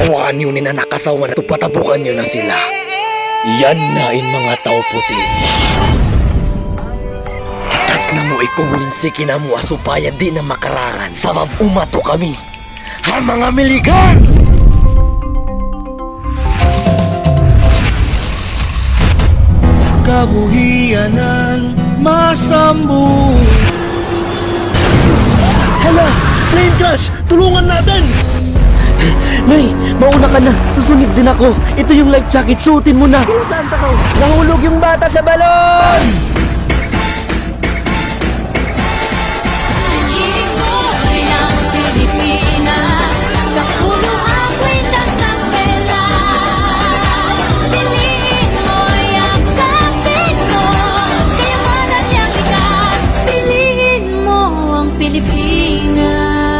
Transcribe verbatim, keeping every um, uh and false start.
Kuwaa niyu in anak asawa natu', patapukan niyu na sila. Yan na in manga tau puti'. Bakas namu' ikumbinsi kinamu' supaya di' na makarangan. Sabab umatu kami ha manga miligan! Kabuhianan masambu. Hala! Plane crash! Tulungan natin! Nay, mauna ka na. Susunod din ako. Ito yung life jacket. Suotin mo na. Kung saan ka? Nahulog yung bata sa balon!